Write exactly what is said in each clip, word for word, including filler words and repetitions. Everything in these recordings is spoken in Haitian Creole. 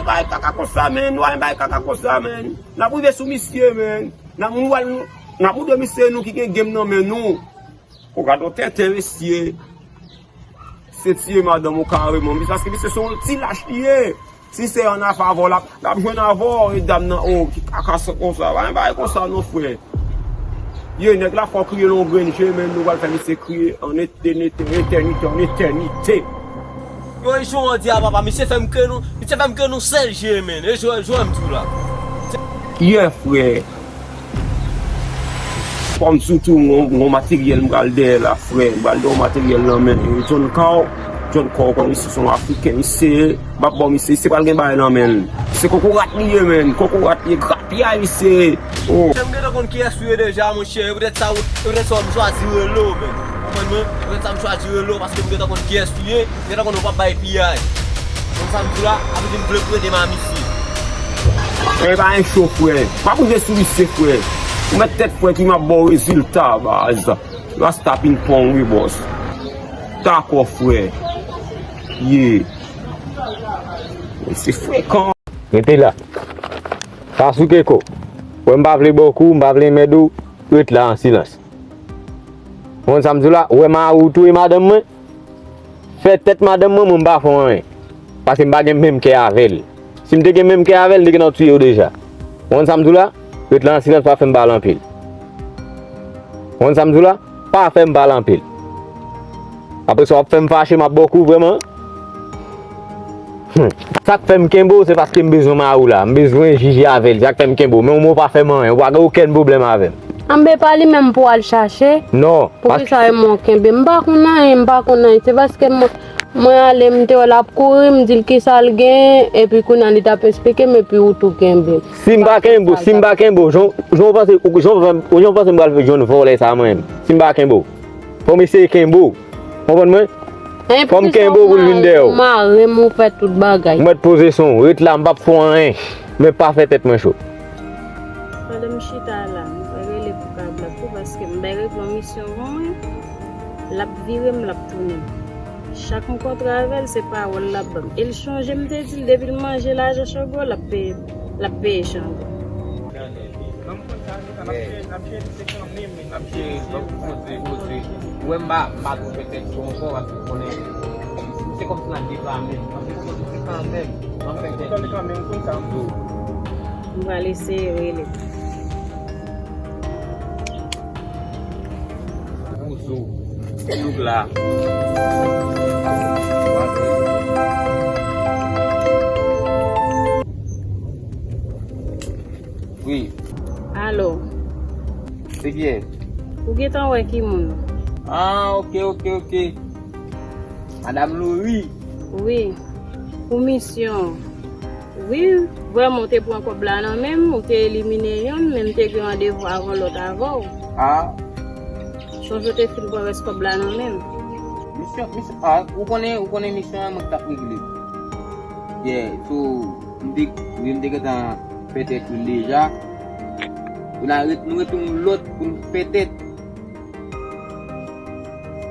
Bay kaka konsa, menn, wè, bay kaka konsa, menn. N ap rive sou misye, menn. N ap, nou al, n ap moutre misye nou ki gen game nan men nou. Ou gade yon tenten, mesye. Se tiye madanm ou kareman, paske misye se yon ti lach li ye. Si se ann avè w, l ap, l ap jwenn avè w, e dam nan, o, ki kaka sa konsa. Pa gen bagay konsa non, frè. Ye, nèg la fò kriye nan yon grenn je, men nou pral fè misye kriye an etènite, etènite, an etènite. Yo, e jodi a, papa, misye fè m kriye nan, misye fè m kriye nan sèl je, men. E jodi a, m di w la. Ye, frè. Fò m di w tou, m gon, m gon materyèl m pral dèyè la, frè. M pral dèyè yon materyèl nan men John Carl. John Carl, konn misye se yon Afriken, misye, m ap ba w misye, misye pral gen bagay nan men l. Se kokorat li ye, menn. Kokorat li ye, grapyay, misye. Oh. Lè m gentan konn kiyès ou ye deja, monchè. E poutèt sa, e poutèt sa, m chwazi rele w, menn. Ou konprann mwen? E poutèt sa, m chwazi rele w, paske m gentan konn kiyès ou ye. Gentan konn ou p ap bay piyay. Konn sa m di w la, apre di m vle prete m a misye. Frè, pa gen cho, frè. M ap rive sou misye, frè. Ou mèt tèt, frè, ki m ap ba w rezilta, baz. Rasta pinpong, wi, bòs. Dakò, frè. Ye. Misye frekan. Rete la. Pa sou keko. Wè m pa vle ba w kou, m pa vle enmède w, ret la an silans. Ou konn sa m di w la? Ou wè mari w touye madanm mwen? Fè tèt madanm mwen, mwen m pa fè w anyen. Paske m pa gen menm kè avè l. Si m te gen menm kè avè l, m te gentan touye w deja. Ou konn sa m di w la? Ret la an silans, pa fè m pale anpil. Ou konn sa m di w la? Pa fè m pale anpil. Apre sa, w ap fè m fache, m ap ba w kou vrèman. Hmm. Sa k fè m kenbe w, se paske m bezwen mari w la. M bezwen jije avè l. Sa k fè m kenbe w. Men w pa fè m anyen. Ou pa gen okenn pwoblèm avè m. Anben, pa li menm pou w al chache? Non. Poukisa e mwen w kenbe? M pa konn anyen, m pa konn anyen. Se paske mwen, mwen ale, m te wè l ap kouri, m di l kisa l gen, epi kounye a li t ap esplike m, epi ou tou kenbe m. Si m pa kenbe w, si m pa kenbe w, jan, jan w panse, jan w, jan w panse m pral jwenn vòlè sa mwen menm? Si m pa kenbe w. Fò m eseye kenbe w. Konprann mwen? Fò m kenbe w pou l vin dèyè w. Ou mare m, ou fè tout bagay. Ou mèt poze son w, ret la, m p ap fè w anyen. Men pa fè tèt mwen cho. Pandan m chita la, m rele pou ka blak tou, paske m bay Reglon misyon pou mwen. L ap vire m, l ap tounen m. Chak m kontre avè l, se pawòl l ap ban m. E l chonje m te di l depi l manje lajan Chango, l ap peye, l ap peye Chango. N ap jere, n ap jere misye kanmenm, men n ap jere misye. Poze, poze. Ou wè m pa, m pa twò fè tèt cho ankò, paske ou konnen, se kòmsi n ap depa menm. Paske ou konnen se kanmenm, n ap fè tèt cho. M pral eseye rele. Bonjou. Louk la. Wi. Alo. Se kiyès? Ou gentan wè ki moun? Ah, ok, ok, ok. Madam Lori. Wi. Pou misyon. Wi, vrèman, ou te pran kòb la nan men m, ou te elimine yonn, men m te gen randevou avè lòt avè w. Ah. Sonje w te fin pran rès kòb la nan men m. Misyon, misyon, ah, ou konnen, ou konnen misyon an, mwen k t ap regle. Yeah, so, m te, wi, m te gentan fè tèt youn deja. Kounye a ret, nou retounen lòt pou n fè tèt.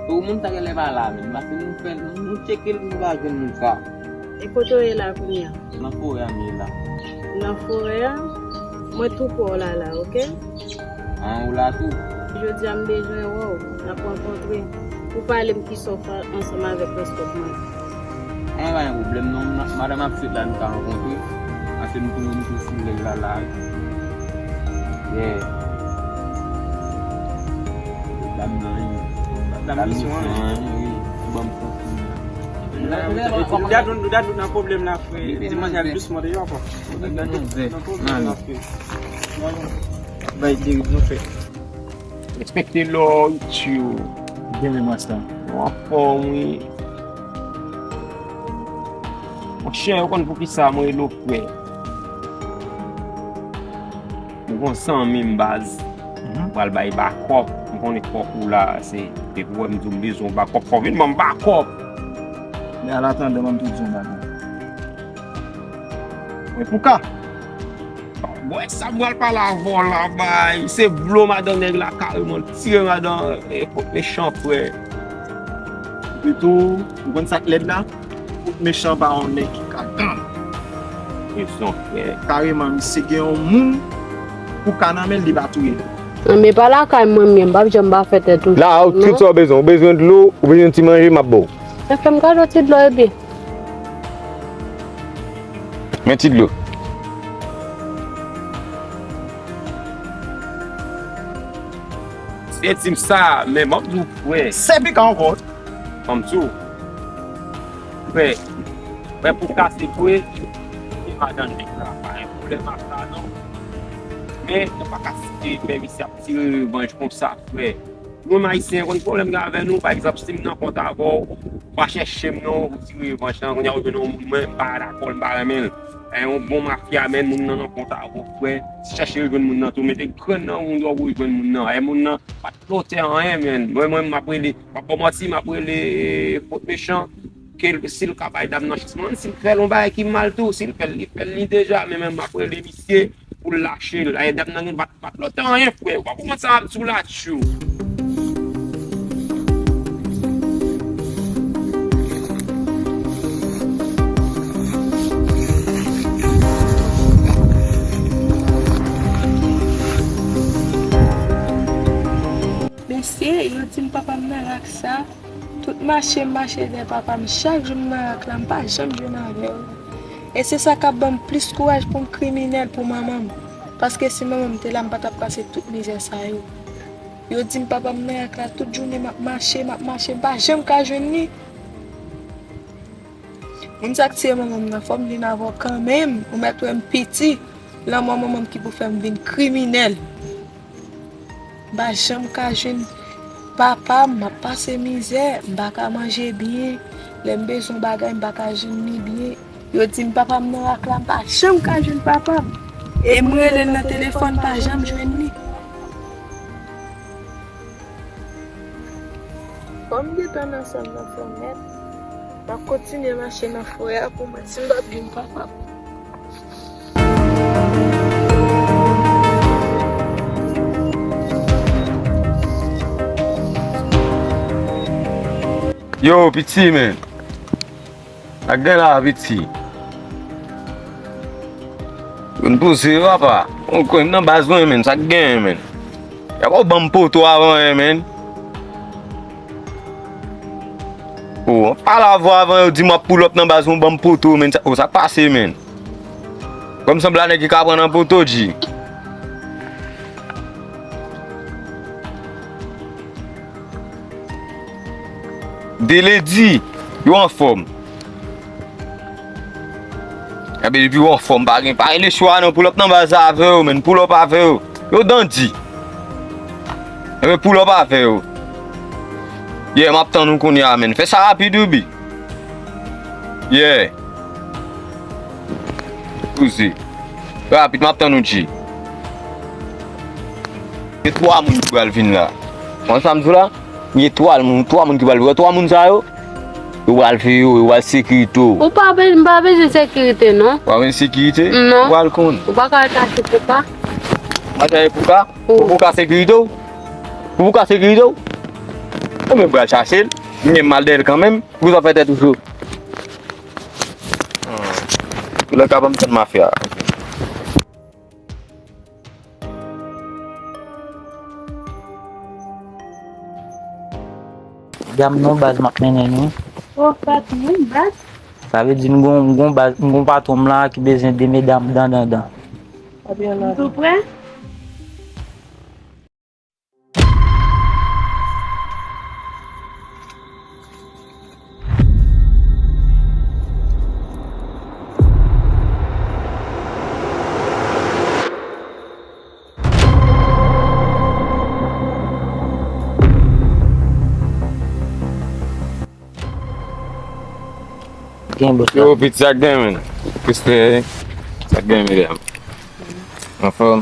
O, moun sa genlè pa la menm, paske nou fè, nou tcheke l, nou pa jwenn moun sa. E kote w ye la kounye a? Nan forè a m ye la. Nan forè a? Mwen tou pre w la la, ok? An, ou la tou? Jodi a m bezwen wè w, n ap rankontre. Ou pale m kisa w fè ansanm avèk rès kòb mwen. An, pa gen pwoblèm non, madanm ap sot la, nou ka rankontre. Paske m tou, m tou sou rèl la la. Yeah. Dam nan, wi. Dam misyon an, wi. Ban m konfime. Nou ta dout, nou ta dout nan pwoblèm la, frè. Di manzè al dousman deyò, kwa. Nou ta dout nan pwoblèm la, frè. Bay dirèk nou fè. Respekte lò, ityo. Byen menm, rasta. Ou anfòm, wi. Monchè, ou konn poukisa mwen rele w frè? Mwen gon zanmi m baz. Mhm. Pral bay bakòp. M konnen fòk ou la, se depi w wè m di w m bezwen yon bakòp, fò w vin ban m bakòp. Men al atandan, ban m tou di w yon bagay. Mwen pou ka. Mwen sa m pral pale avè w la, bay. Se vle w madan nèg la kareman, l tire madan, e, kot mechan frè. Epi tou, ou konn sa k lèd la? Kot mechan pa yon nèg ki ka tann. Rezon, frè. Kareman, misye gen yon moun pou ka nan men l, li pa touye l. Anben, pa lakay mwen m ye, m p ap janm pa fè tèt ou. La, ou tout sa w bezwen. Ou bezwen dlo, ou bezwen ti manje, m ap ba w. Men fè m kado ti dlo epi. Men ti dlo. Se di m sa, men m ap di w, frè. Se pika ankò. Ban m di w. Frè, frè, pou kase dwe, se madanm nèg la, pa gen pwoblèm ak sa non. Men, nou pa ka site pè misye ap tire revanj konsa, frè. Nou menm Ayisyen, konn pwoblèm gen avè nou, pa egzanp, si m nan kont avè w, ou pa chèche m non, ou tire revanj lan, kounye a ou jwenn yon moun, mwen, m pa dakò, m pa renmen l. E yon bon mafya, men moun nan nan kont avè w, frè, chèche jwenn moun nan tou, mete grenn nan moun dwòg ou jwenn moun nan, e moun nan pa t lotè anyen, men, mwen, mwen, m ap rele, m ap ba w manti, m ap rele Fòt Mechan, ke l, si l ka bay dam nan chans, mwen, si l fè l yon bagay ki mal tou, si l fè l, li fè l li deja, men, men, m ap rele misye, pou l lache l. Dayè, dam nan gen pa t, pa t lòt anyen, frè. Ou pa konprann sa m ap di w la, tchou. Mesye, yo di m papa m nan rak sa. Tout mache m mache dèyè papa m, chak jou m nan rak la, m pa janm jwenn avè l. E se sa k ap ban m plis kouraj pou m kriminèl pou manman m. Paske si manman m te la, m pa t ap pase tout mizè sa yo. Yo di m papa m nan rak la tout jounen, m ap mache, m ap mache, m pa janm ka jwenn li. Moun sa k tiye manman m nan, fò m vin avè w kanmenm, ou mèt wè m piti. Lanmò manman m ki pou fè m vin kriminèl. M pa janm ka jwenn papa m, m ap pase mizè, m pa ka manje byen. Lè m bezwen bagay, m pa ka jwenn li byen. Yo di m papa m nan rak la, m pa janm ka jwenn papa m. E m rele l nan telefòn, m pa janm jwenn li. Kòm m gentan nan sa m nan fè nèt, m ap kontinye mache nan forè a pou m wè si m p ap jwenn papa m. Yo, piti, men. Sa k gen la, piti? Vin poze, papa. Ou kwè m nan baz mwen, men. Sa k gen, men? Y a pa w ban m poto avan, men. O, pale avè w avan yo di m w ap pull up nan baz mwen, ban m poto, men. Sa, o, sa k pase, men? Kòm sanble a nèg ki ka pran nan poto, G. Deledi, yo anfòm. Enben, depi yo anfòm, pa gen, pa gen lechwa non, pull up nan baz avè yo, men, pull up avè yo. Yo dandi. Enben, pull up avè yo. Yeah, m ap tann ou kounye a, men. Fè sa rapid, Ruby. Yeah. Poze. Rapid, m ap tann ou, G. Gen twa moun ki pral vin la. Konn sa m di w la? Gen twa moun, twa moun ki pral vin. Twa moun sa yo, yo pral veye w, yo pral sekirite w. Ou pa be-, m pa bezwen sekirite, non. Ou pa bezwen sekirite? Non. Ou pral konn. Ou pa ka al chache Pouka? Ou pa chache Pouka? Pou Pouka sekirite w? Pou Pouka sekirite w? Ou menm pral chache l. M gen mal dèyè l kanmenm. Poukisa w fè tèt ou cho? Hmm. Lè ka ban m tann mafya. Dam non baz m ap mennen nou. O, patwon, baz? Sa vle di m gon, m gon baz, m gon patwon m la ki bezwen de medam dan, dan, dan. M tou prè. Gen bòs la. Yo, piti, sa k gen, men? Respè, sa k gen, medam? Anfòm?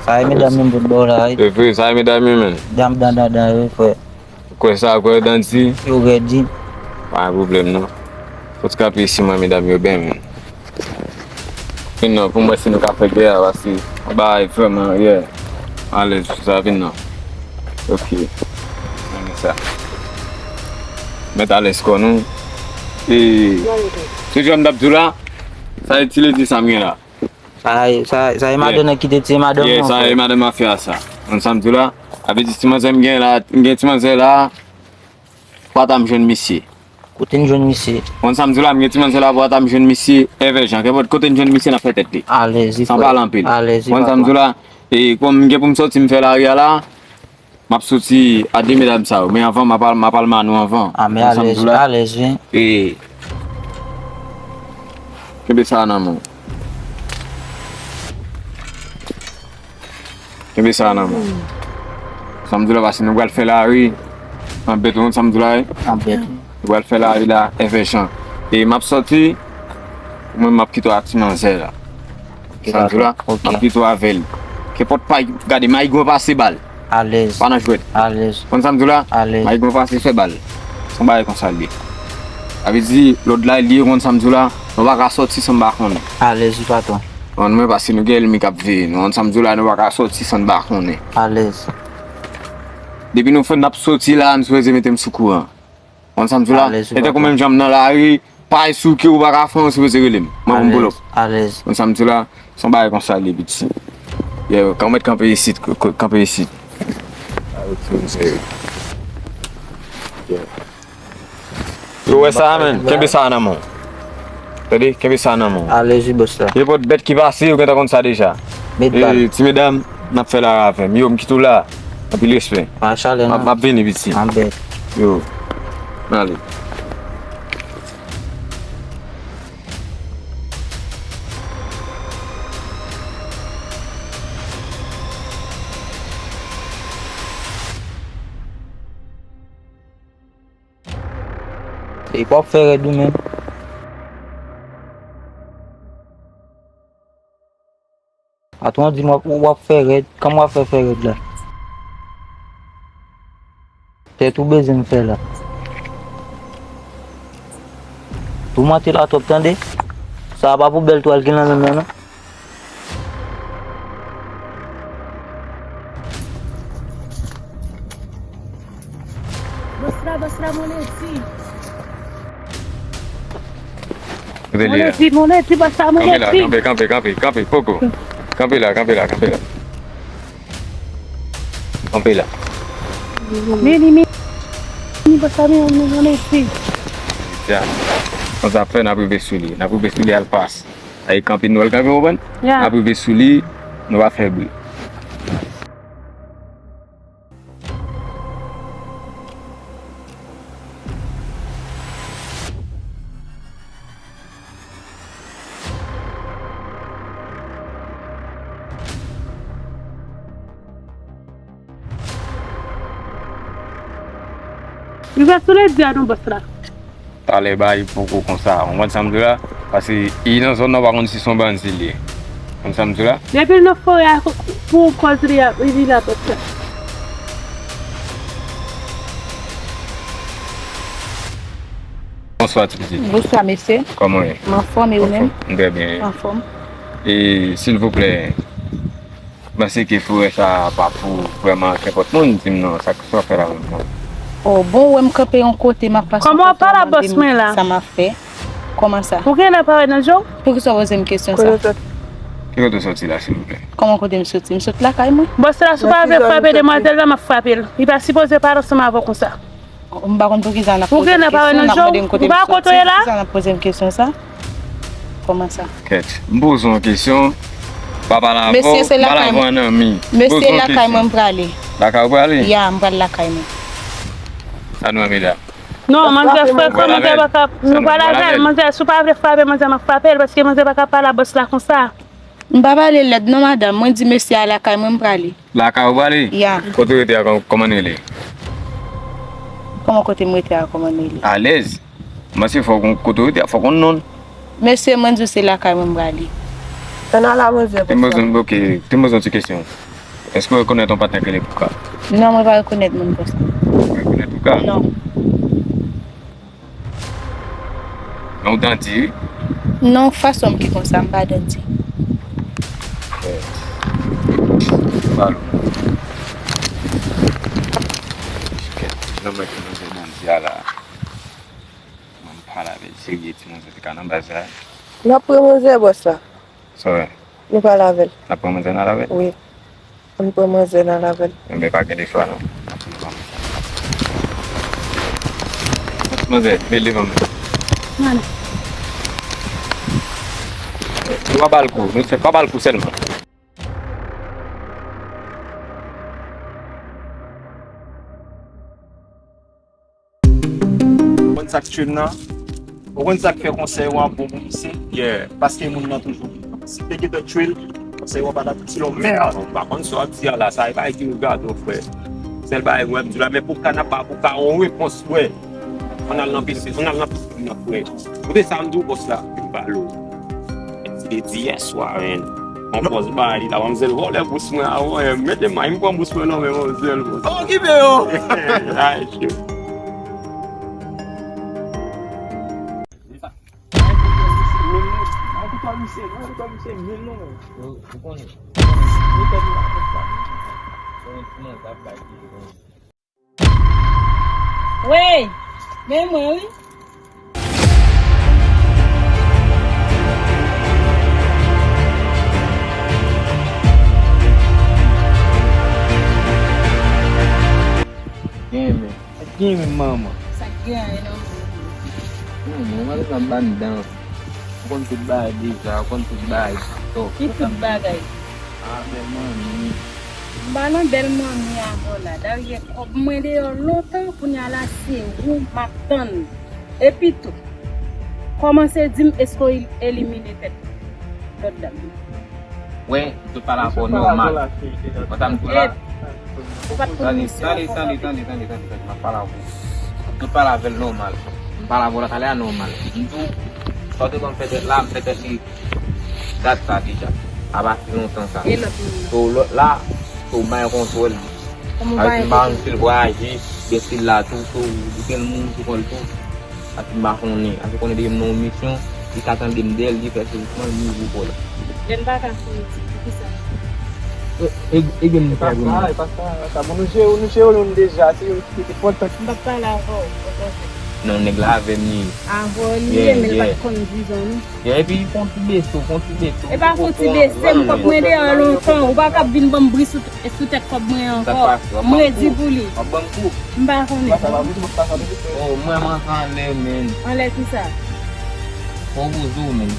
Sa e medam yo m pot ba w la, wi. E vre, sa e medam yo, men? Dam dan, dan, dan, wi, frè. Ou kwè sa, ou kwè dan di? Yo rèd, wi. Pa gen pwoblèm, non. Fòk kanpe isi, mwen, medam yo byen, men. Vin non, pou m wè si nou ka fè gè a, paske bagay vrèman, yeah. Alèz, sa, vin non. Ok. Renmen sa. Mèt alèz kò nou. E, se jan m t ap di w la, Sa e ti ledi sa m gen la. Sa e, sa, sa e madanm nan ki te tiye madanm nan, frè. Yeah, sa e madanm mafya sa. Konn sa m di w la? Sa vle di ti manzè m gen la, m gen ti manzè la, pata m jwenn misye. Kote n jwenn misye? Konn sa m di w la, m gen ti manzè la, pata m jwenn misye, Èvè Jan. Kenpòt kote n jwenn misye, n ap fè tèt li. Alèz wi, frè. San pale anpil. Alèz wi, patwon. Konn sa m di w la? E kòm m gen pou m sòti, m fè lari a la, m ap soti a de medam sa yo, men anvan, m ap al, m ap al Manou anvan. A, men alèz, alèz, wi. E, kenbe sa nan men w. Kenbe sa nan men w. Sa m di w la, paske nou pral fè lari. Anbèt, ou konn sa m di w la, wi? Anbèt. Nou pral fè lari la, Èvè Jan. E m ap sòti, mwen, m ap kite w ak ti manzè la. Sa m di w la, m ap kite w avè l. Kenpòt pay, gade, mayigon pase bal. Alèz. Pa nan jwèt. Alèz. Konn sa m di w la? Alèz. Mayigon pase fè bal. Se yon bagay konsa l ye. Sa vle di, lòd la, li ye, konn sa m di w la, nou pa ka sòti san m pa konnen. Alèz wi, patwon. Konn mwen, paske nou gen ènmi k ap veye nou. Konn sa m di w la, nou pa ka sòti san n pa konnen. Alèz. Depi nou fè, n ap sòti la, nou sipoze mete m sou kouran. Konn sa m di w la? Alèz, e tankou menm jan m nan lari, pay sou ke ou pa ka fè, ou sipoze rele m. Mwen pou m pull up. Alèz. Konn sa m di w la? Se yon bagay konsa li ye, piti. Yeah, kanmèt kanpe isit, k-, k-, kanpe isit. Yo wè sa, menn? Kenbe sa nan men w. Tande, kenbe sa nan men w. Alèz wi, bòs la. Nenpòt bèt ki pase, ou gentan konn sa deja. Met bal. E, ti medam, n ap fè lari avè m. Yo, m kite w la. Anpil respè. Machallah. M ap, m ap vini, piti. Anbèt. Yo. N ale. E w ap fè rèd ou menm. Patwon di m w ap, w ap fè rèd. Kòman w ap fè fè rèd la? Tèt ou bezwen m fè la. Toumante la twòp, tande. Sa a pa pou bèl twal ki nan men m nan, non. Bòs la, bòs la, mwen ledi. Kote li ye? Mwen ledi, mwen ledi, bòs la, mwen ledi. Kanpe la, kanpe, kanpe, kanpe, kanpe, poko. Kanpe la, kanpe la, kanpe la. Kanpe la. Meni, meni, bòs la, meni, meni, meni, meni. Sa, konsa fè, n ap rive sou li. N ap rive sou li, al pas. Ay, kanpe, nou al kanpe, ou konprann? Ya. N ap rive sou li, nou pa fè bri. Li fè sou ledi a non, bòs la. Talè bay poko konsa. Ou konprann sa m di w la? Paske li nan zòn nan, ou pa konn si se yon bandi li ye. Konn sa m di w la? Depi l nan forè a, pou kòz li ap rive la, bòs la. Bonswa, ti pitit. Bonswa, mesye. Kòman w ye? M anfòm, e ou menm? M trè byen. Anfòm. E, silvouplè, m panse ke forè sa a pa pou vrèman kenpòt moun, di m non, sa k sa w ap fè la menm non? O, bon, ou wè m kanpe yon kote, m ap pase yon kote, w mande m sa m ap fè. Kòman sa? Ou gen nan parèt nan je w? Poukisa w poze m kesyon sa? Ki kote w soti la, silvouplè? Kòman kote m soti? M sot lakay mwen. Bòs la, si w pa vle frape demwazèl la, m ap frape l. Li pa sipoze pale ansanm avè w konsa. M pa konn poukisa n ap poze m kesyon, n ap mande m kote m soti, poukisa n ap poze m kesyon sa? Kòman sa? Kèt, m poze w yon kesyon, pa pale avè w, m pale avè w an anmi. Mesye, se lakay mwen m prale. Lakay ou prale? Ya, m pral lakay mwen. Sa nou anmi la? Non, manzè frekan, manzè pa ka, nou pral avè l, manzè, si w pa vle frape manzè, m ap frape l, paske manzè pa ka pale a bòs la konsa. M pa pale lèd non, madanm, mwen di mesye a lakay mwen m prale. Lakay ou prale? Ya. Kote w rete a, kò-, kòman n rele? Kòman kote m rete a, kòman n rele? Alèz. M panse fò w konn kote w rete a, fò w konn non l. Mesye, mwen di w se lakay mwen m prale. Ann al la, manzè, bòs la. Te m poze, ok, te m poze yon ti kesyon. Èske w rekonèt yon patnè k rele Pouka? Non, mwen pa rekonèt moun konsa. Ou pa rekonèt Pouka? Non. Men w dandi, wi. Non, fason m ki konsa, m pa dandi. Pale w. Nonm ki manje dandi a la. Mwen, m pale avè l serye, ti manzè te ka nan baz la. N ap pran manzè, bòs la. Sa w wè? Nou pale avè l. N ap pran manzè, n al avè l? Wi. Ann pran manzè, n al avè l. Enben, pa gen de chwa, non. Manzè, mele devan mwen. Mano. Nou pa ba l kou, nou se pa ba l kou sèlman. Ou konn sa k tchwe m nan? Ou konn sa k fè konsèy ou an bon pou misye? Yeah. Paske moun nan toujou vivan. Si te gentan tchwe l, konsèy ou an pa t ap itil yon mèd. M pa konn sa w ap di a la, sa e bagay ki regade w, frè. Sèl bagay mwen ap di w la, men pou ka n ap ba pou ka yon repons, frè. Ann al nan pisi, ann al nan pisi, frè. Koute sa m di w, bòs la, m pale w. Li te di yèswa, men. Yon pòz bagay li la, manmzèl vòlè bous mwen avan, mete may m pran bous mwen nan men manmzèl, bòs. Okipe yo! Ay, chou. Ou konnen. Wey! Men mwen wi. Gen men. Sa k gen men manman? Sa k gen an enan? Hmm, mwen pa bezwen ban dan. Ou konn tout bagay deja, ou konn tout bagay. Ki tout bagay? Ah, bèl manmi. M pa nan bèl manmi avè w la. Dayè, kòb mwen deyò lontan, kounye a la se ou m ap tann. Epi tou, kòmanse di m èske w elimine tèt lòt dam nan. Wè, m te pale avè w nòmal. Konsa m tou la. Tande, tande, tande, tande, tande, tande, m ap pale avè w. M te pale avè l nòmal. M pale avè w la talè a nòmal. M di w, sa w te konn fè tèt la, m fè tèt li. Dat sa deja. Ap ase lontan sa. E lòt moun nan? So, lòt la, so, m pa gen kontwòl li. Kòman w pa gen kontwòl? Avèk si l vwayaje, gen si l la tou, so, li gen moun sou kò l tou. Ase m pa konnen. Ase konnen depi m nan yon misyon, li ka tande m dèyè l, li fè sou kò l, m ouvri kò l. Lè n pa ka fè yon ti, poukisa? E, e, e gen moun sa vre. E pa sa, e pa sa. Bon, nou jere, nou jere youn deja, se youn ki te enpòtan. M p ap pale avè w, oke? Non, nèg la avè m li ye. Avè w li ye, men l pa t konn dizon nou. Yeah, epi fon ti bese, fon ti bese. E pa fon ti bese, m kòb mwen deyò lontan. Ou pa kab vin ban m bri sou, sou tèt kòb mwen ankò. M redi pou li. W ap ban m kou. M pa konnen. Oh, mwen, mwen anlè, men. Anlè kisa? Fò w poze w, men.